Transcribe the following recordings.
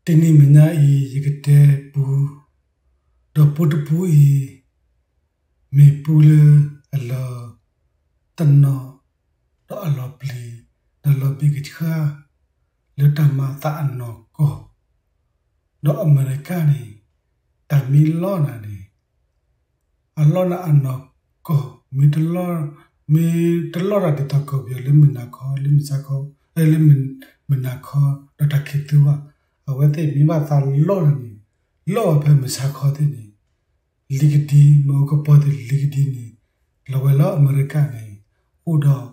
တနံၤမဲာ်ညါအံၤ ယကတဲပူ, ဒီးပူတပူအံၤ မ့ၢ်ပူလၢအလီၤတနီၤ ဒီးအလီၤပျံၤ ဒီးလီၤဘ့ၣ်ကဆှါ လၢတၢ်မၤအသးအနီၢ်ကီၢ်, ဒီးအမဲရကၤန့ၣ် တၢ်မ့ၢ်လီနၤန့ၣ် အလီနၤအနီၢ်ကီၢ် မ့ၢ်တလီ, မ့ၢ်တလီတၢ်ဒ်သိးကီၢ်ပယီၤလၢမုၢ်နၤခီ လၢမုၢ်ဆါခီ, လၢမုၢ်နၤခီ ဒီးတၢ်ခံးသူဘၣ်. အဝဲသ့ၣ်မ့ၢ်ဘၣ်သးလီနၤန့ၣ် လီဝဲဖဲမုၢ်ဆါခီသ့ၣ်န့ၣ် လံကဒံ မ့ၢ်အိၣ်ကပီၤသ့ၣ်လံကဒံန့ၣ် လီၤဝဲလၢအမဲရကၤန့ၣ် အိၣ်ဒီး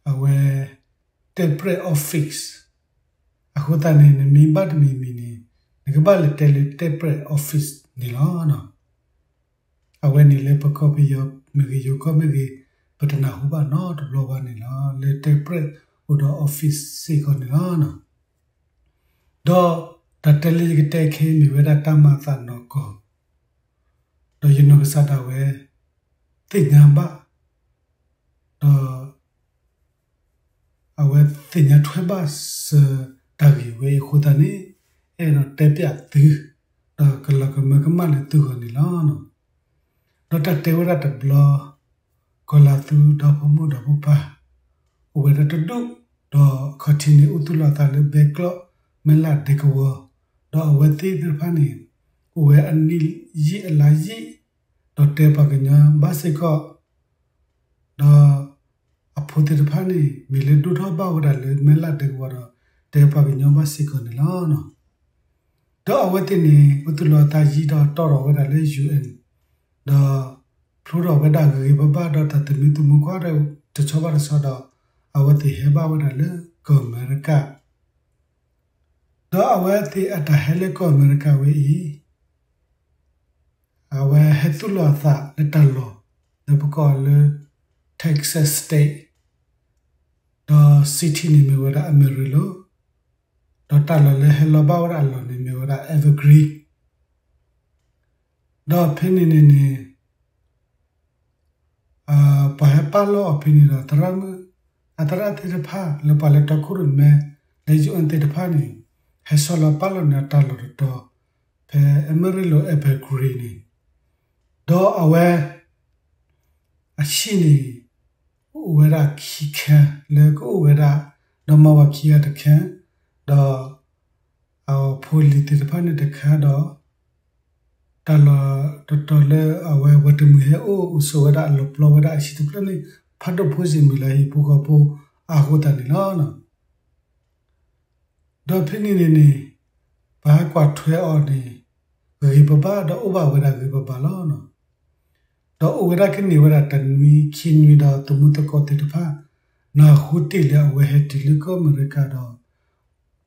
အဝဲ temporary office အဃိသတးန့ၣ် နမ့ၢ်ဘၣ်တမံၤမံၤန့ၣ် နကဘၣ်လဲၤတဲလၢ temporary office န့ၣ်လီၤ. အဝဲန့ၣ်လၢပကီၢ်ပယီၤမ့ၢ်ဂ့ၤ ယိၤကီၢ်မ့ၢ်ဂ့ၤ ပတနၢ်ဟူဘၣ်နီတဘျီဘၣ်န့ၣ်လီၤ. လၢ temporary အိၣ်ဒီး office စ့ၢ်ကီးန့ၣ်လီၤ. ဒီးတၢ်တဲလၢယကတဲခဲအံၤမ့ၢ်ဝဲဒၣ်တၢ်မၤအသးနီၢ်ကီၢ်, ဒီးယနီၢ်ကစၢ်ဒၣ်ဝဲ သ့ၣ်ညါဘၣ်, ဒီး အဝဲသ့ၣ်ညါထွဲဘၣ်စၢၤတၢ်ဂ့ၢ်ဝဲအံၤအဃိသတးန့ၣ် အဲၣ်ဒိးတဲပျးသု, ဒီးကလီၤကမၢကမၣ်လၢသုဂီၢ်န့ၣ်လီၤ. ဒီးတၢ်တဲဝဲဒၣ်တဘျီ, ကီၤလၤသူဒီဖိမိၢ်ဒီဖိပၢ် အိၣ်ဝဲဒၣ်တဒူၣ်, ဒီးခီၣ်ထံးန့ၣ် အိၣ်သူၣ်လီၤအသးလၢဘဲကျိး မဲလးဒဲကဝီၤ, ဒီးအဝဲသ့ၣ်သ့ၣ်တဖၣ်န့ၣ် အိၣ်ဝဲအနံၣ်ယံာ်အလါယံာ်, ဒီးတဲပှၤကညီဘၣ်စ့ၢ်ကီး, ဒီး အဖိသ့ၣ်တဖၣ်န့ၣ် မ့ၢ်လၢဒိၣ်ထီၣ်ဘၣ်ဝဲဒၣ်လၢမဲလးဒဲကဝီၤဒီး တဲပှၤကညီဘၣ်စ့ၢ်ကီးန့ၣ်လီၤ. ဒီးအဝဲသ့ၣ်န့ၣ် အိၣ်သူၣ်လီၤအသးယံာ်ဒီးတီၢ်ထီၣ်ဝဲဒၣ်လၢ UN, ဒီးဖျိထီၣ်ဝဲဒၣ်ဂ့ၤဂ့ၤဘၣ်ဘၣ်ဒီးတၢ်သမံသမိးကွၢ်ဒီးတဆီဘၣ်တဆီဒီး အဝဲသ့ၣ်ဟဲဘၣ်ဝဲဒၣ်လၢကီၢ်အမဲရကၤ, ဒီးအဝဲသ့ၣ်အတၢ်ဟဲလၢကီၢ်အမဲရကၤဝဲအံၤ အဝဲဟဲသူၣ်လီၤအသးလၢတၢ်လီၢ်လၢပကိးအီၤလၢ Texas State, ဒီး city န့ၣ်မ့ၢ်ဝဲဒၣ် Amarillo, ဒီးတၢ်လီၢ်လၢဟဲလီၤဘၣ်ဝဲဒၣ်အလီၢ်န့ၣ်မ့ၢ်ဝဲဒၣ် Evergreen, ဒီးဖဲန့ၣ်န့ၣ်န့ၣ် ပှၤဟဲပာ်လီၤအီၤဖဲန့ၣ်ဒီး သရၣ်မုၣ် အသရၣ်သ့ၣ်တဖၣ်လၢပှၤလၢတီခိၣ်ရိၣ်မဲ လၢ UN သ့ၣ်တဖၣ်န့ၣ် ဟဲဆီလီၤပာ်လီၤန့ၢ်အတၢ်လီၢ်တတီၤ ဖဲ Amarillo Evergreen န့ၣ်, ဒီးအဝဲ အဟံၣ်န့ၣ် အိၣ်ဝဲဒၣ်ခံခါ လၢကအိၣ်ဝဲဒၣ် ဒီးမါဝၤခံဂၤတခါ, ဒီး အဖိလံၤသ့ၣ်တဖၣ်န့ၣ်တခါဒီး တၢ်လီၢ်တတီၤလၢအဝဲဝဲၤတမှံၤဟဲအိၣ်အိၣ်ဆိးဝဲဒၣ်အလီၢ်ပျီဝဲဒၣ်အဟံၣ်တဖျၢၣ်န့ၣ် ဖးဒိၣ်ဖိစ့ၢ်မ့ၢ်လၢဟံၣ်ဖိဃီဖိအဃိသတးန့ၣ်လီၤ. ဒီးဖဲန့ၣ်န့ၣ်န့ၣ် ပှၤဟဲကွၢ်ထွဲအီၤန့ၣ် ဂ့ၤဘၣ်ဘၣ်ဒီးအိၣ်ဘၣ်ဝဲဒၣ်ဂ့ၤဘၣ်ဘၣ်လီၤ. ဒီးအိၣ်ဝဲဒၣ်ကန့ၢ်ဝဲဒၣ်တနွံခံနွံဒီးသမူသကိးသ့ၣ်တဖၣ် နၢ်ဟူတ့ၢ်လၢအဝဲဟဲတုၤလၢကီၢ်အမဲရကၤ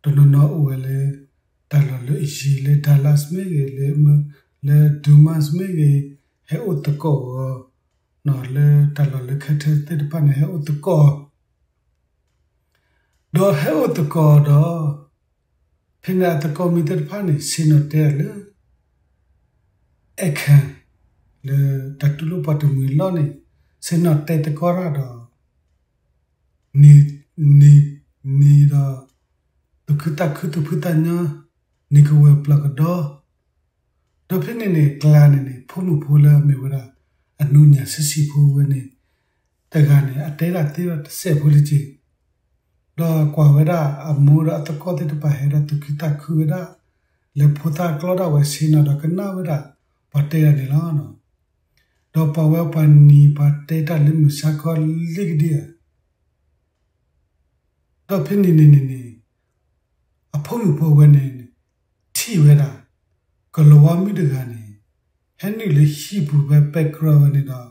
ဒီး တနီၤနီၤအိၣ်ဝဲလၢ တၢ်လီၢ်လၢအယံၤလၢ Dallas မ့ၢ်ဂ့ၤ, လၢ Dumas မ့ၢ်ဂ့ၤ, ဟဲအိၣ်သကိးအီၤ, လၢတၢ်လီၢ်လၢခဲထဲသ့ၣ်တဖၣ်န့ၣ် ဟဲအိၣ်သကိး ဒီးဟဲအိၣ်သကိးဒီး ဖဲန့ၣ်အသကိးမံၤသ့ၣ်တဖၣ်န့ၣ် ဆ့ၣ်နီၤတဲဒၣ်လၢ အဲၣ်ခၢၣ် လၢတၢ်တူၢ်လိာ်ပှၤတမှံၤလီၢ်န့ၣ် ဆ့ၣ်နီၤတဲသကိးတၢ်ဒီး န့ၣ် န့ၣ် န့ၣ်ဒီး သူၣ်ခုသးခုသူၣ်ဖှံသးညီ န့ၢ်ကဝဲၤပျီၢ်ကဒီး ဒီးဖဲန့ၣ်န့ၣ် ကျါန့ၣ်န့ၣ် ဖိမုၣ်ဖိလၢအမ့ၢ်ဝဲဒၣ် အနူညၣ်ဆံးဆံးဖိဝဲန့ၣ် တဂၤန့ၣ် အတဲဒၣ်သ့ဒီးတစဲးဖိလၢက့ၤ ဒီးကွၢ်ဝဲဒၣ်အမိၢ်ဒီးအသကိးသ့ၣ်တဖၣ်ဟဲဒီးသူၣ်ခုသးခုဝဲဒၣ် လၢဖိသၣ်ကျီဒၣ်ဝဲဆ့ၣ်နီၤဒီးကနၣ်ဝဲဒၣ် ပှၤတဲဒၣ်န့ၣ်လီၤ. ဒီးပှၤဝဲပှၤနံၤပှၤတဲတၢ်လၢမုၢ်ဆါခီလံကဒံဧါ ဒီးဖဲန့ၣ်န့ၣ်န့ၣ်န့ၣ် အဖိမုၣ်ဖိဝဲန့ၣ် ထံၣ်ဝဲဒၣ် ကလီၤဝါမုၣ်တဂၤန့ၣ် ဟဲနုာ်လၢဟံၣ်ပူၤဖဲပဲတြီဝဲန့ၣ်ဒီး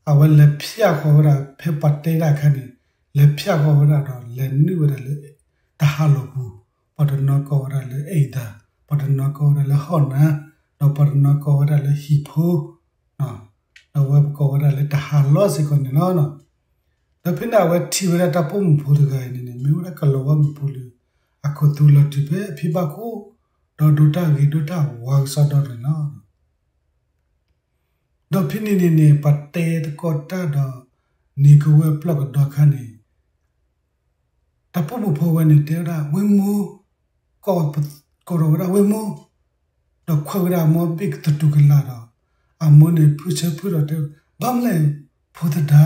အဝဲလဲၤဖျိးဃီၤဝဲဒၣ် ဖဲပှၤတဲဒၣ်အခါန့ၣ် လဲၤဖျိးဃီၤဝဲဒၣ်ဒီး လဲၤနုာ်ဝဲဒၣ်လၢ တၢ်ဟးလီၢ်ပူၤ, ပှၤတနီၤကိးဝဲဒၣ်လၢ အ့ၣ်သၣ်, ပှၤတနီၤကိးဝဲဒၣ်လၢဟီၣ်နၢ်, ဒီးပှၤတနီၤကိးဝဲဒၣ်လၢဟံၣ်ဖိ ဒီးအဝဲပကိးဝဲဒၣ်လၢတၢ်ဟးလီၢ်စ့ၢ်ကီးန့ၣ်လီၤ. ဒီးဖဲန့ၣ်အဝဲထံၣ်ဝဲဒၣ်တၢ်ပိာ်မုၣ်ဖိတဂၤအံၤန့ၣ်န့ၣ် မ့ၢ်ဝဲဒၣ်ကလီၤဝါမုၣ်ဖိလၢ အခိၣ်သူလီၤတုၤဖဲအဖံဘၣ်ခိၣ်, ဒီးဒိးတၢ်ဂ့ၤဒိးတၢ်ဝါကစီဒီန့ၣ်လီၤ. ဒီးဖဲန့ၣ်န့ၣ်န့ၣ် ပှၤတဲသကိးတၢ်ဒီး န့ၢ်ကဝဲၤပျီၢ်ကဒီးအခါန့ၣ် တၢ်ပိာ်မုၣ်ဖိဝဲန့ၣ်တဲဝဲဒၣ် ဝ့ၢ်မိၢ်, ကိးထီၣ်ဝဲဒၣ်ဝဲမိၢ်, ဒီးခွဲးဝဲဒၣ်အမိၢ်ဘ့ၣ်ကတတူၤကလာ်ဒီး, အမိၢ်န့ၣ်ဖုဆၢဖုဒီးတဲ, ဘၣ်မလဲၣ်ဖိသဒါ,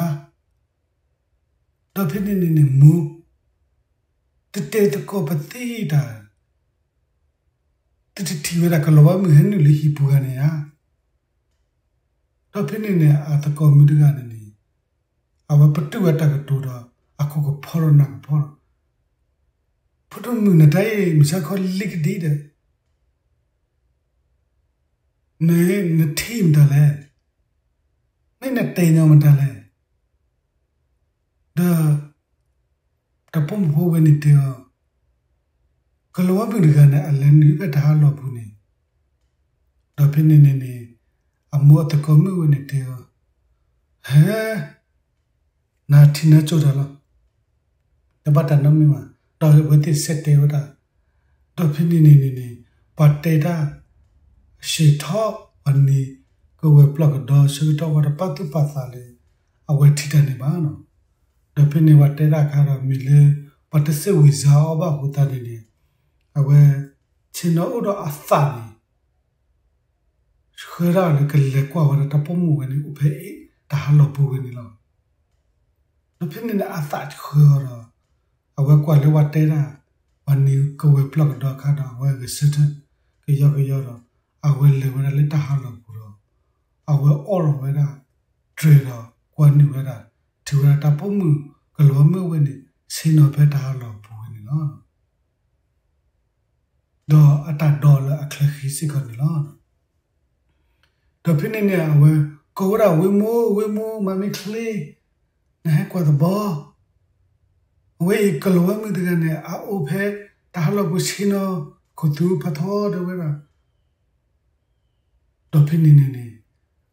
ဒီးဖဲန့ၣ်န့ၣ်န့ၣ်မိၢ်, တတဲသကိးပသ့ၣ်တၢ်, တတထံၣ်ဝဲဒၣ်ကလီၤဝါမုၣ်ဟဲနုာ်လၢဟံၣ်ပူၤဂၤန့ၣ်ဧါ. ဒီးဖဲန့ၣ်န့ၣ် အသကိးမုၣ်တဂၤန့ၣ်န့ၣ်, အဝဲပတုာ်ဝဲတၢ်ကတိၤဒီး, အခိၣ်ကဖီထီၣ်နၢ်ကဖီထီၣ်, ဖိဒိၣ်မုၣ်နတၢ်အံၤ မုၢ်ဆါခီလံကဒံဒီး, န, နထံၣ်မတၤလဲၣ်, န, နတဲညီမတၤလဲၣ်. ဒီး တၢ်ပိာ်မုၣ်ဖိဝဲန့ၣ်တဲအီၤ, ကလီၤဝါမုၣ်တဂၤန့ၣ် အလဲၤနုာ်ဖဲတၢ်ဟးလီၢ်ပူၤန့ၣ်, ဒီးဖဲန့ၣ်န့ၣ်န့ၣ်, အမိၢ်အသကိးမုၣ်ဝဲန့ၣ်တဲအီၤ, ဟဲ, နထံၣ်နကၠိတၢ်လီၤ, တဘၣ်တၢ်နီတမံၤဘၣ်, ဒီးအဝဲသ့ၣ်ဆဲးတဲဝဲဒၣ်, ဒီးဖဲန့ၣ်န့ၣ်န့ၣ်န့ၣ်, ပှၤတဲတၢ်, ဆှၢထီၣ်ပှၤနံၤကဝဲၤပျီၢ်ကဒီဆၢကတီၢ်ဝဲတပာ်သူၣ်ပာ်သးလၢ, အဝဲထံၣ်တၢ်န့ၣ်ဘၣ်နီၤ. ဒီးဖဲန့ၣ်ပှၤတဲတၢ်အခါဒီးမ့ၢ်လၢ, ပှၤတစဲးဝံၤစါအီၤဘၣ်အဃိသတးန့ၣ်န့ၣ်, အဝဲ, ဆ့ၣ်နီၤအိၣ်ဒီးအသးန့ၣ် ဆှၢဒၣ်လၢကလဲၤကွၢ်ဝဲဒၣ်တၢ်ပိာ်မုၣ်ဝဲန့ၣ်အိၣ်ဖဲအ့ၣ်တၢ်ဟးလီၢ်ပူၤဝဲန့ၣ်လီၤ. ဒီးဖဲန့ၣ်န့ၣ်အသးဆှၢအီၤဒီး, အဝဲကွၢ်လၢပှၤတဲဒၣ်, ပှၤနံၤကဝဲၤပျီၢ်ကဒီအခါဒီးအဝဲဂဲၤဆၢထၢၣ်, ကယီကယီဒီး, အဝဲလဲၤဝဲဒၣ်လၢတၢ်ဟးလီၢ်ပူၤဒီး, အဝဲအိးထီၣ်ဝဲဒၣ်, တြဲၤဒီးကွၢ်န့ၢ်ဝဲဒၣ်, ထံၣ်ဝဲဒၣ်တၢ်ပိာ်မုၣ်ကလီၤဝါမုၣ်ဝဲန့ၣ်, ဆ့ၣ်နီၤဖဲတၢ်ဟးလီၢ်ပူၤဝဲန့ၣ်လီၤ. ဒီးအတၢ်ဒိးလၢအချၢဃံစ့ၢ်ကီးန့ၣ်လီၤ. ဒီးဖဲန့ၣ်န့ၣ်အဝဲ, ကိးဝဲဒၣ်ဝ့ၢ်မိၢ်ဝ့ၢ်မိၢ်မၤမ့ၢ်ချ့, နဟဲကွၢ်သဘီ, အဝဲအံၤကလီၤဝါမုၣ်တဂၤန့ၣ် အအိၣ်ဖဲတၢ်ဟးလီၢ်ပူၤဆ့ၣ်နီၤ, ခိၣ်သူဖးထီဒၣ်ဝဲဒၣ် ဒီးဖဲန့ၣ်န့ၣ်န့ၣ်,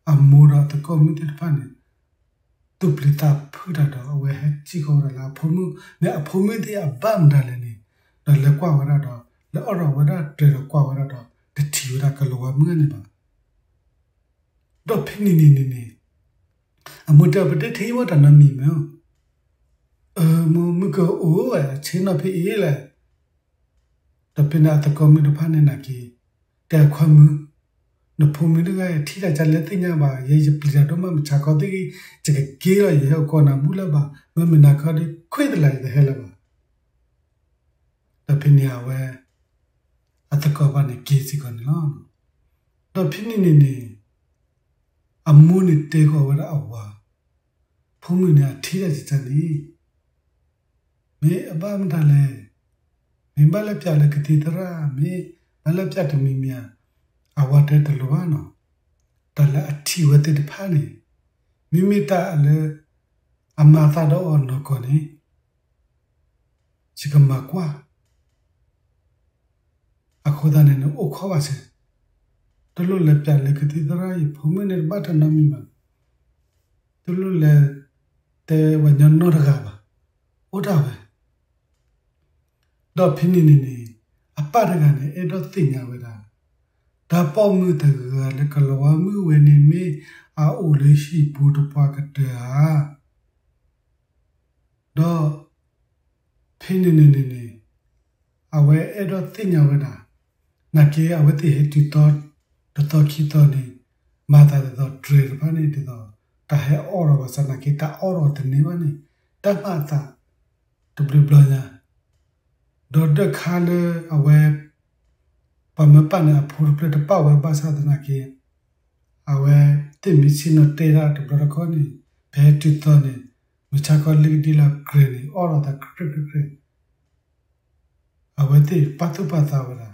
အမိၢ်ဒီးအသကိးမုၣ်သ့ၣ်တဖၣ်န့ၣ်, သူၣ်ပျံၤသးဖုးတၢ်ဒီးအဝဲဟဲစံၣ်ဃီၤဝဲဒၣ်လၢအဖိမုၣ်, မ့ၢ်အဖိမုၣ်သ့ၣ်အဘၣ်မတၤလဲၣ်န့ၣ်, ဒီးလဲၤကွၢ်ဝဲဒၣ်ဒီး, လဲၤအိးထီၣ်ဝဲဒၣ်တြဲၤဒီးကွၢ်ဝဲဒၣ်ဒီး, တထံၣ်ဝဲဒၣ်ကလီၤဝါမုၣ်န့ၣ်ဘၣ်. ဒီးဖဲန့ၣ်န့ၣ်န့ၣ်န့ၣ်, အမိၢ်တဲအီၤ ပတဲထံၣ်ဝဲတၢ်နီတမံၤမ့ၢ်, အမိၢ်မုၢ်ကအိၣ်ဝဲဆ့ၣ်နီၤဖဲအံၤလဲၣ်. ဒီးဖဲန့ၣ်အသကိးမုၣ်တဖၣ်န့ၣ်နာ်က့ၤ, တဲခွါမုၣ်, နဖိမုၣ်တဂၤအံၤထံၣ်တၢ်ကလဲၣ်သ့ၣ်ညါဘၣ်, ယဲယပျံၤတၢ်ဒိၣ်မး မုၢ်ဆါခီသ့ၣ်ဂ့ၤ, ယကက့ၤလီၤ ယဟဲအိၣ်ကိးနၤဘူၣ်လၢၤဘၣ်, မ့မ့ၢ်နၤခီဒီးခွ့သလၢ်ယတဟဲလၢၤဘၣ်. ဒီးဖဲန့ၣ်အဝဲ, အသကိးဘၣ်န့ၣ်က့ၤစ့ၢ်ကီးန့ၣ်လီၤ. ဒီးဖဲန့ၣ်န့ၣ်န့ၣ်, အမိၢ်န့ၣ်တဲဃီၤဝဲဒၣ်အဝၤ, ဖိမုၣ်န့ၣ်အထံၣ်တၢ်ကန့ၣ်, မ့ၢ်အဘၣ်မတၤလဲၣ်, မ့ၢ်ဘၣ်လၢပျၢ်လၢကသံၣ်သရၣ် မ့ၢ်ဘၣ်လၢပျၢ်တမံၤမံၤဧါ, အဝၤတဲတလိၤဘၣ်နီၤ, တၢ်လၢအထံၣ်ဝဲသ့ၣ်တဖၣ်န့ၣ်, မ့မ့ၢ်တၢ်လၢ အမၤသးဒီးအီၤနီၢ်ကီၢ်န့ၣ် ယကမၤကွၢ်, အဃိသတးန့ၣ်န့ၣ် အိၣ်ခိးဘၣ်စ့ၢ်, တလိၣ်လဲၤပျၢ်လၢကသံၣ်သရၣ်အံၤ ဖိမုၣ်န့ၣ်တဘၣ်တၢ်နီတမံၤဘၣ်, တလိၣ်လဲၤတဲဝဲညီနီတဂၤဘၣ်, အိၣ်ဒၣ်ဝဲ. ဒီးဖဲန့ၣ်န့ၣ်န့ၣ်, အပၢ်တဂၤန့ၣ် အဲၣ်ဒိးသ့ၣ်ညါဝဲဒၣ်, တၢ်ပိာ်မုၣ်တဂၤလၢကလီၤဝါမုၣ်ဝဲန့ၣ်မ့ၢ်အအိၣ်လၢဟံၣ်ပူၤတပှၢ်ကတၢၢ်ဧါ. ဒီးဖဲန့ၣ်န့ၣ်န့ၣ်န့ၣ်, အဝဲအဲၣ်ဒိးသ့ၣ်ညါဝဲဒၣ်, နာ်က့အဝဲသ့ၣ်ဟဲတုၤသီ, တသီခံသီန့ၣ်, မၤသးဒ်သိးတြဲၤတဖၣ်န့ၣ်ဒ်သိး, တၢ်ဟဲအီၣ်ဒီးဘၣ်ဆၣ်နာ်က့တၢ်အီၣ်ဒီးတန့ၢ်ဘၣ်န့ၣ်, တၢ်မၤအသးတဘျုးဘျီညါ, ဒီးဒၢးခါလၢအဝဲ ပှၤမၢပာ်န့ၣ်အဖိတဖျၢၣ်တပာ်ဝဲဘၣ်ဆၣ်သနာ်က့, အဝဲသ့ၣ်မ့ၢ်ဆ့ၣ်နီၤတဲဒၣ်တဘျီတခီၣ်န့ၣ်, ဖဲတုၤသီန့ၣ်, မုၢ်ဆါခီလံကဒံလီၤကြဲးန့ၣ် အီၣ်ဒီးသးကြဲးကြဲးကြဲး, အဝဲသ့ၣ်ပာ်သူၣ်ပာ်သးဝဲဒၣ်,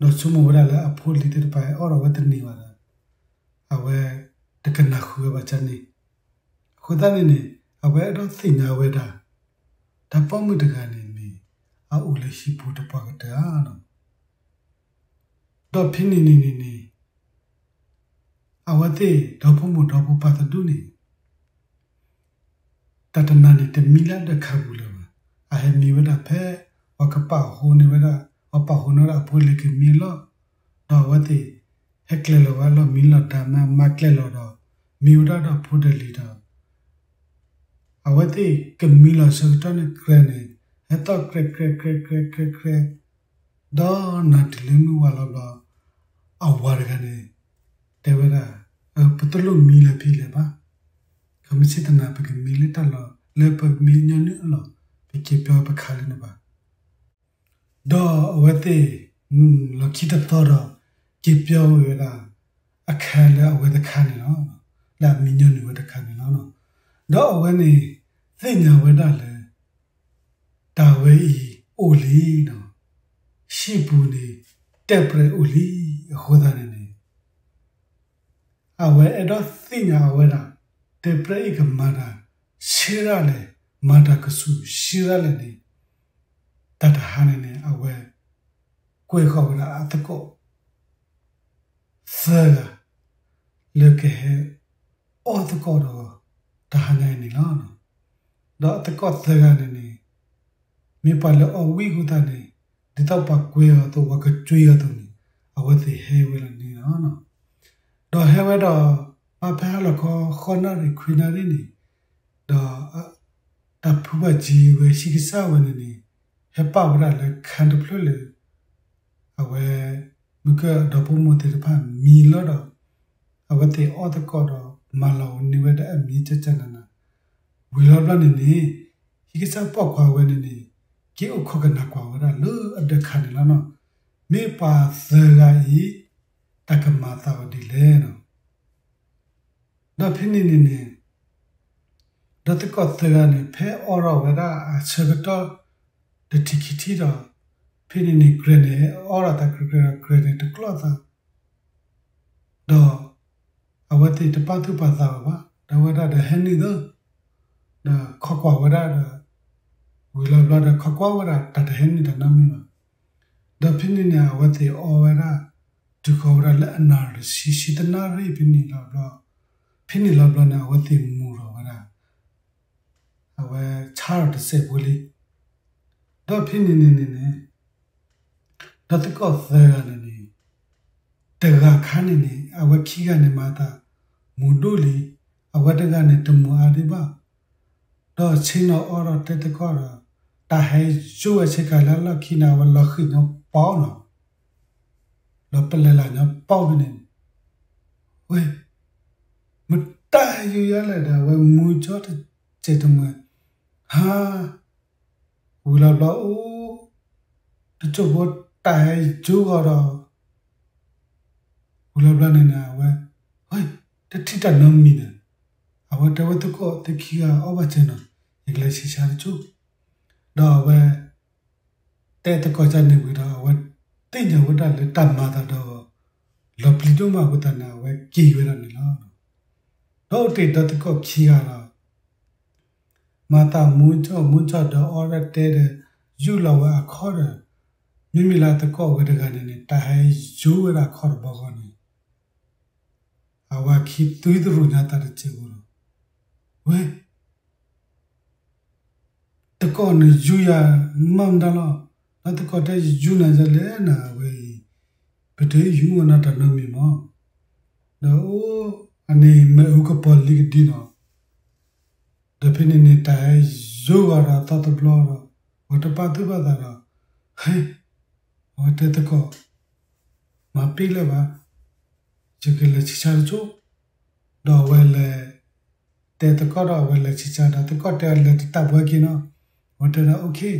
ဒီးဆိကမိၣ်ဝဲဒၣ်လၢအဖိလံၤသ့ၣ်တဖၣ်အီၣ်ဒီးဝဲတန့ၢ်ဘၣ်ဒီး, အဝဲတကနၣ်ဃုာ်ဝဲဘၣ်န့ၣ်, အဃိသတးန့ၣ်န့ၣ်, အဝဲအဲၣ်ဒိးသ့ၣ်ညါဝဲဒၣ်, တၢ်ပိာ်မုၣ်တဂၤန့ၣ်မ့ၢ် အအိၣ်လၢဟံၣ်ပူၤတပှၢ်ကတၢၢ်ဧါနီၤ. ဒီးဖဲန့ၣ်န့ၣ်န့ၣ်န့ၣ်, အဝဲသ့ၣ်ဒီဖိမိၢ်ဒီဖိပၢ်တဒူၣ်န့ၣ်, တၢ်တနၤန့ၣ်တမံလၢဒၢးခးပူၤလၢၤဘၣ်, အဟဲမံဝဲဒၣ်ဖဲ, ပှၤကပာ်ဟိန့ၢ်ဝဲဒၣ်, ပှၤပာ်ဟိန့ၢ်ဝဲဒၣ်အဖိလံၤကမံအလီၢ်, ဒီးအဝဲသ့ၣ်, ဟဲကျဲလီၤဝဲလီၢ်မံလီၤဒါမးမၤကျဲလီၤဒီး, မံဝဲဒၣ်ဒီးဖိတလံၤဒီး အဝဲသ့ၣ်ကမံလီၤဆၢကတီၢ်န့ၣ်ကြဲးန့ၣ်, ဟဲသီၣ်ကြဲးကြဲးကြဲးကြဲးကြဲးကြဲး, ဒီးနၤတုၤလၢမုၢ်ဝါလီၤဘျီ အဝၤတဂၤန့ၣ် တဲဝဲဒၣ်, ပတလိၣ်မံလၢၤဖဲလဲၣ်ဘၣ်. ခီမ့ၢ်ဆ့ၣ်သနာ် ပကမံလၢတၢ်လီၢ်လၢပမ့ၢ်ညီနုၢ်အလီၢ်, ပက့ၤပျီဝဲပခါလၢန့ၣ်ဘၣ်. ဒီးအဝဲသ့ၣ် လီၢ်ခံတသီဒီး က့ၤပျီဝဲဒၣ် အခါလၢအဝဲတခါန့ၣ်လီၤ. လၢအမံညီနုၢ်ဝဲတခါန့ၣ်လီၤ. ဒီးအဝဲန့ၣ် သ့ၣ်ညါဝဲဒၣ်လၢ တၢ်ဝဲအံၤအိၣ်လံဒီး ဟံၣ်ပူၤန့ၣ် တဲးပြဲးအိၣ်လံအဃိသတးန့ၣ်န့ၣ် အဝဲအဲၣ်ဒိးသ့ၣ်ညါအဝဲဒၣ် တဲးပြဲးအံၤကမၤတၢ်ဆံးဒၣ်လဲၣ်, မၤတၢ်ကဆူးဆံးဒၣ်လဲၣ်န့ၣ် တၢ်တဟါန့ၣ်န့ၣ် အဝဲကွဲးဃီၤဝဲဒၣ်အသကိး သၢဂၤ လၢကဟဲအီၣ်သကိးဒီးတၢ်ဟါညါအံၤန့ၣ်လီၤ. ဒီးအသကိးသၢဂၤန့ၣ်န့ၣ် မ့ၢ်ပှၤလၢအီၣ်ဝံၣ်အဃိသတးန့ၣ် ဒ်သိးပှၤကွဲးအီၤအသိး ပှၤကကွဲးအီၤအသိးန့ၣ် အဝဲသ့ၣ်ဟဲဝဲလီၤန့ၣ်လီၤ. ဒီးဟဲဝဲဒီး ဘၣ်ဖဲဟါလီၤခီ ဃိးနၣ်ရံၣ်ခွံနၣ်ရံၣ်န့ၣ် ဒီး တၢ်ဖုဘၣ်ကံဝဲ ဟံၣ်ကစၢ်ဝဲန့ၣ်န့ၣ် ဟဲပာ်ဝဲဒၣ်လၢခါတဖျၢၣ်လၢ အဝဲ မုၢ်ကၢၢ်အဒီဖိမိၢ်သ့ၣ်တဖၣ်မံလီၤဒီး အဝဲသ့ၣ်အီၣ်သကိးဒီး မၤလီၤန့ၢ်ဝဲဒၣ်အမံကၠၢ်ကၠၢ်နးနး ဝံၤလီၤဘျီန့ၣ်န့ၣ် ဟံၣ်ကစၢ်ပိာ်ခွါဝဲန့ၣ်န့ၣ် က့ၤအိၣ်ခိးကနၣ်ကွၢ်ဝဲဒၣ်လၢအဒၢးခါန့ၣ်လီၤ. မ့ၢ်ပှၤသၢဂၤအံၤ တၢ်ကမၤသးဝဲဒ်လဲၣ် ဒီးဖဲန့ၣ်န့ၣ်န့ၣ် ဒီးသကိးသၢဂၤန့ၣ် ဖဲအီထီၣ်ဝဲဒၣ်အဆၢကတီၢ် တထံၣ်ခံထံၣ်ဒီး ဖဲန့ၣ်န့ၣ် ကြဲးန့ၣ် အီထီၣ်သးကြဲးကြဲးဒီး ကြဲးန့ၣ်တကျီၢ်သး ဒီး အဝဲသ့ၣ်တပာ်သူၣ်ပာ်သးဘၣ်ဘၣ် ဒီးဝဲဒၣ်ဒီးဟဲနုာ်သၢ ဒီးခိးကွၢ်ဝဲဒၣ်ဒီး ဝံၤလီၤဘျီဒီး ခိးကွၢ်ဝဲဒၣ်တၢ်တဟဲနုာ်တၢ်နီတမံၤဘၣ်. ဒီးဖဲန့ၣ်န့ၣ် အဝဲသ့ၣ်အီဝဲဒၣ် တုၤဃီၤဝဲဒၣ်လၢအနၣ်ရံၣ်ဆံ ဆံတနၣ်ရံၣ်ဖဲန့ၣ်လီၤဘျီ, ဖဲန့ၣ်လီၤဘျီန့ၣ် အဝဲသ့ၣ်မူၤထီၣ်ဝဲဒၣ် အဝဲဆါထီၣ်တစဲးဖိလံ. ဒီးဖဲန့ၣ်န့ၣ်န့ၣ်န့ၣ် ဒီးသကိးသၢဂၤန့ၣ်န့ၣ် တဂၤခါန့ၣ်န့ၣ် အဝဲခံဂၤန့ၣ်မၤသးမူၤဒိၣ်လံ, အဝဲတဂၤန့ၣ်တမူၤအါဒံးဘၣ်. ဒီးဆ့ၣ်နီၤအီဒီးတဲသကိးဒီး တၢ်ဟဲယိဝဲဆ့ကၤလၢအလီၢ်ခံန့ၣ် အဝဲလီၤဃံၤညီပီနီၤ, ဒီးပလဲၤလၢညီပီဖဲန့ၣ် ဝဲ မတၤဟဲယိယၤလဲၣ်ဒီး အဝဲမူၤကၠီတစဲးတမှဲၤ, ဟါ ဝံၤလီၤဘျီအိၣ် တစိၢ်ဖိတၢ်ဟဲယိဂီၤဒီး ဝံၤလီၤဘျီန့ၣ်န့ၣ် အဝဲ ဝဲ တထံၣ်တၢ်နီတမံၤန့ၣ်, အဝဲတဲဝဲသကိးသ့ၣ်ခံဂၤအီၣ်ဘၣ်စဲနီၤ, ယကလဲၤဆံးဆါတစိၢ်, ဒီးအဝဲ တဲသကိးကန့ၣ်ဝံၤဒီး အဝဲသ့ၣ်ညါဝဲဒၣ်လၢတၢ်မၤသးဒီး လီၤပျံၤဒိၣ်မးအဃိသတးန့ၣ် အဝဲက့ၤဝဲဒၣ်န့ၣ်လီၤ. ဒီးအိၣ်တ့ၢ်ဒီးသကိးခံဂၤဒီး မၤသးမူၤကၠီမူၤကၠီဒီးအီဒီးတဲဒီး ယူၢ်လီၤဝဲအခီၣ်ဒီး မ့မ့ၢ်လၢသကိးဝဲတဂၤန့ၣ်န့ၣ် တၢ်ဟဲယိဝဲဒၣ်အခီၣ်တဘီဃီန့ၣ် အဝဲခံသုတရူးညါသးတစဲးဖိလီၤ. ဝဲ သကိးန့ၣ်ယူၤယၤမၤမတၤလီၤ. ဒီးသကိးတဲယူၤနၤယၤလဲၣ်နၤဝဲအံၤ, ပတယူၤဝဲနၤတၢ်နီတမံၤမး. ဒီးအိၣ်အန့ၣ်မ့ၣ်အူကပီၤလံကဒံနီၤ. ဒီးဖဲန့ၣ်န့ၣ် တၢ်ဟဲယိၤဂီၤဒီးသီတဘျီဒီး အဝဲတပာ်သူၣ်ပာ်သးဒီး ဟဲ အဝဲတဲသကိး မၤပ့ၢ်လၢၤဘၣ်, ယကလဲၤဆံးဆါတစိၢ်, ဒီးအဝဲလဲၤ တဲသကိးဒီးအဝဲလဲၤဆံးဆါဒီး သကိးတဲအလဲၤတတၢ်ပှဲၤက့ၤနီၤ, အဝဲတဲဒၣ် okay,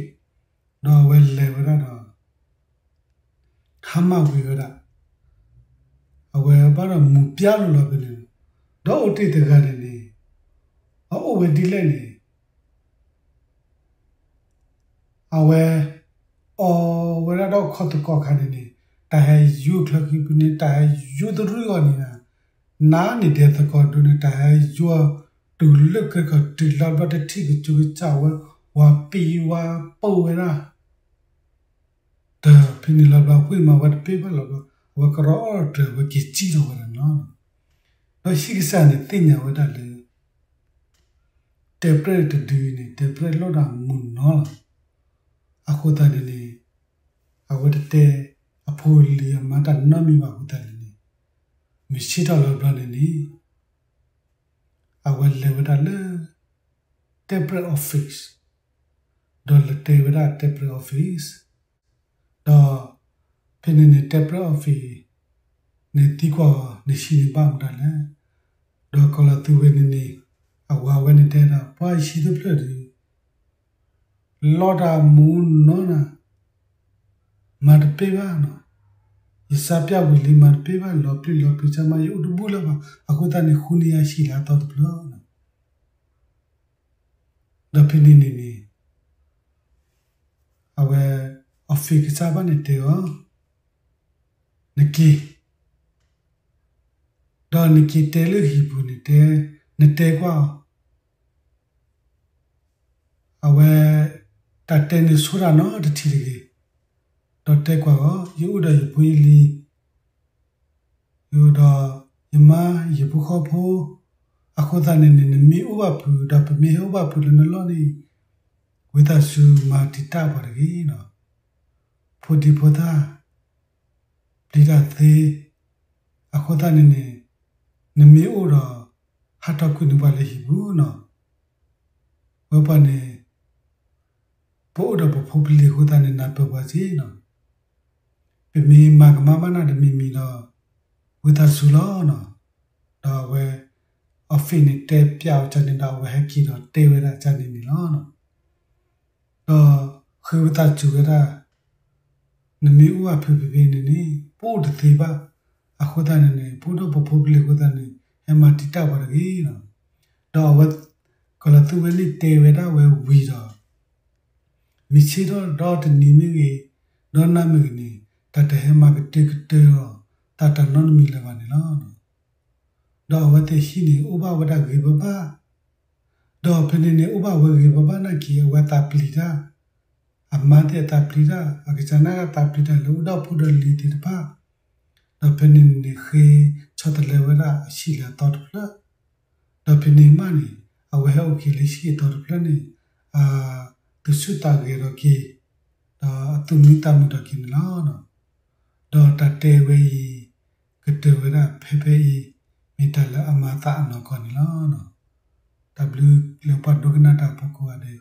ဒီးအဝဲလဲၤဝဲဒၣ်ဒီး ဟါမၢ်ဝံၤဝဲဒၣ်, အဝဲဘၣ်ဒီးမူၤပျၢ်လိာ်လီၤဖဲန့ၣ်, ဒီးအိၣ်တ့ၢ်တဂၤန့ၣ်န့ၣ် အအိၣ်ဝဲဒ်လဲၣ်န့ၣ် အဝဲ အီဝဲဒၣ်ဒီးခီၣ်သကိးခါန့ၣ်န့ၣ် တၢ်ဟဲယူၤချၢခံဖဲန့ၣ် တၢ်ဟဲယူၤတရူးအီၤန့ၣ် နၤန့ၣ်ဒဲးသကိးဒိၣ်န့ၣ် တၢ်ဟဲယူၤအီၤ တုၤလၢကကတုၤလီၤဘျီတထံၣ်ကစူကစၢ်ဝဲ ဝၤပံၤဝၤပိာ်ဝဲဒၣ် ဒီးဖဲန့ၣ်လီၤဘျီ ဝ့ၢ်မၤဝဲတပ့ၢ်ဘၣ်လီၤဘျီ အဝဲကရီအီၣ်တြဲၤဝဲက့ၤစံၣ်ထီၣ်ဝဲဒၣ်နီၤ. ဒီးဟံၣ်ကစၢ်န့ၣ်သ့ၣ်ညါဝဲဒၣ်လၢ တဲးပြဲးတဒုအံၤန့ၣ် တဲးပြဲးလိၣ်ဒၣ်မုၢ်နီၤလီၤ. အဃိသတးန့ၣ်န့ၣ် အဝဲတတဲအဖိလံၤအမါတၢ်နီတမံၤဘၣ်အဃိသတးန့ၣ်န့ၣ် မုၢ်ဆ့ၣ်ထီၣ်လီၤဘျီန့ၣ်န့ၣ် အဝဲလဲၤဝဲဒၣ်လၢ တဲးပြဲး office ဒီးလဲၤတဲဝဲဒၣ်တဲးပြဲး office ဒီး ဖဲန့ၣ်န့ၣ် temporary office န့ၣ်သံကွၢ်အီၤ နဟံၣ်န့ၣ်ဘၣ်မတၤလဲၣ်. ဒီးကီၤလၤသူဝဲန့ၣ်န့ၣ် အဝၤဝဲန့ၣ်တဲဒၣ် ပှၤဟံၣ်တဖျၢၣ်ဒီး လီတၢ်မူနီၢ်နၤ မၤတပ့ၢ်ဘၣ်နီၤ, ယစးပျၢ်ဝံၤလံမၤတပ့ၢ်ဘၣ် လီၤပျံၤလီၤပျံၤ ကမါ ယအိၣ်တဘူၣ်လၢၤဘၣ် အဃိသတးန့ၣ် ဃုန့ၢ်ယဟံၣ်လၢအသီတဖျၢၣ်နီၤ. ဒီးဖဲန့ၣ်န့ၣ်န့ၣ် အဝဲ office ကစၢ်ဘၣ်န့ၣ်တဲအီၤ နက့ၤ, ဒီးနက့ၤတဲလၢဟံၣ်ပူၤန့ၣ်တဲ, နတဲကွၢ်အီၤ အဝဲ တၢ်တဲန့ၣ်ဆိတၢ်နီတထံၣ်တဂ့ၤ, ဒီးတဲကွၢ်အီၤ ယအိၣ်ဒီးယဖိယလံၤ, ဒီးယမါယဖိဃီဖိ, အဃိသတးန့ၣ်န့ၣ် နမ့ၢ်အိၣ်ဘၣ်ဖုး ဒီးပမ့ၢ်ဟဲအိၣ်ဘၣ်ဖုးလၢနလီၢ်န့ၣ် ဝံသးစူၤမၤတံာ်တာ်ပှၤတဂ့ၤနီၤ. ဖိဒံဖိသၣ် ပျံၤတၢ်သ့, အဃိသတးန့ၣ်န့ၣ် နမ့ၢ်အိၣ်ဒီး ဟးထီၣ်ကွံာ်န့ၢ်ပှၤလၢဟံၣ်ပူၤနီၤ. ဝဲပှၤန့ၣ် ပအိၣ်ဒီးပဖိပလံၤအဃိသတးန့ၣ် နၢ်ပၢၢ်ပှၤစ့ၢ်နီၤ. ပမ့ၢ်မၤကမၣ်ဘၣ်နၤတမံၤမံၤဒီး ဝံသးစူၤလီၤနီၤ. ဒီးအဝဲ office န့ၣ်တဲပျးအီၤကန့ၣ်ဒီး အဝဲဟဲက့ၤဒီးတဲဝဲဒၣ်ကန့ၣ်န့ၣ်လီၤ. ဒီးဃ့ဝံသးစူၤဝဲဒၣ် နမ့ၢ်အိၣ်ဘၣ်ဖုးဖဲဖဲန့ၣ်န့ၣ် ပအိၣ်တသ့ဘၣ်. အဃိသတးန့ၣ်န့ၣ် ပအိၣ်ဒီးပဖိပလံၤအဃိသတးန့ၣ် ဟဲမၤတံာ်တာ်ပှၤတဂ့ၤနီၤ. ဒီးအဝဲ ကီၤလၤသူဝဲန့ၣ်တဲဝဲဒၣ်ဝဲဝံၤဒီး မ့ၢ်ဆ့ၣ်ထီၣ်ဒီတနံၤမ့ၢ်ဂ့ၤ, ဒီနၤမ့ၢ်ဂ့ၤန့ၣ် တၢ်တဟဲမၤကတၢၢ်ကတၢၢ်အီၤ တၢ်တၢ်နီတမံၤလၢၤဘၣ်န့ၣ်လီၤ. ဒီးအဝဲသ့ၣ်ဟံၣ်န့ၣ် အိၣ်ဘၣ်ဝဲဒၣ်ဂ့ၤဘၣ်ဘၣ်, ဒီးဖဲန့ၣ်န့ၣ် အိၣ်ဘၣ်ဝဲဂ့ၤဘၣ်ဘၣ်နာ်က့ အဝဲသးပျံၤတၢ်, အမါသ့ၣ်အသးပျံၤတၢ်, အကစၢ်နာ်က့သးပျံၤတၢ်လၢအိၣ်ဒီးဖိဒီးလံၤသ့ၣ်တဖၣ်, ဒီးဖဲန့ၣ်န့ၣ် ဃ့ဆီတလဲဝဲဒၣ်အဟံၣ်လၢအသီတဖျၢၣ်, ဒီးဖဲန့ၣ်မးန့ၣ် အဝဲဟဲအိၣ်က့ၤလၢဟံၣ်အသီတဖျၢၣ်န့ၣ် အသူၣ်ဆူၣ်သးဂဲၤထီၣ်က့ၤ, ဒီးအသူၣ်မံသးမုာ်ထီၣ်က့ၤန့ၣ်လီၤ. ဒီးတၢ်တဲဝဲအံၤ ကတၢၢ်ဝဲဒၣ်ဖဲဖဲအံၤ မ့ၢ်တၢ်လၢအမၤသးအနီၢ်ကီၢ်န့ၣ်လီၤ. တၢ်ဘျုးလၢပှၤဒိကနၣ်တၢ်ဖိကိးဂၤဒဲး,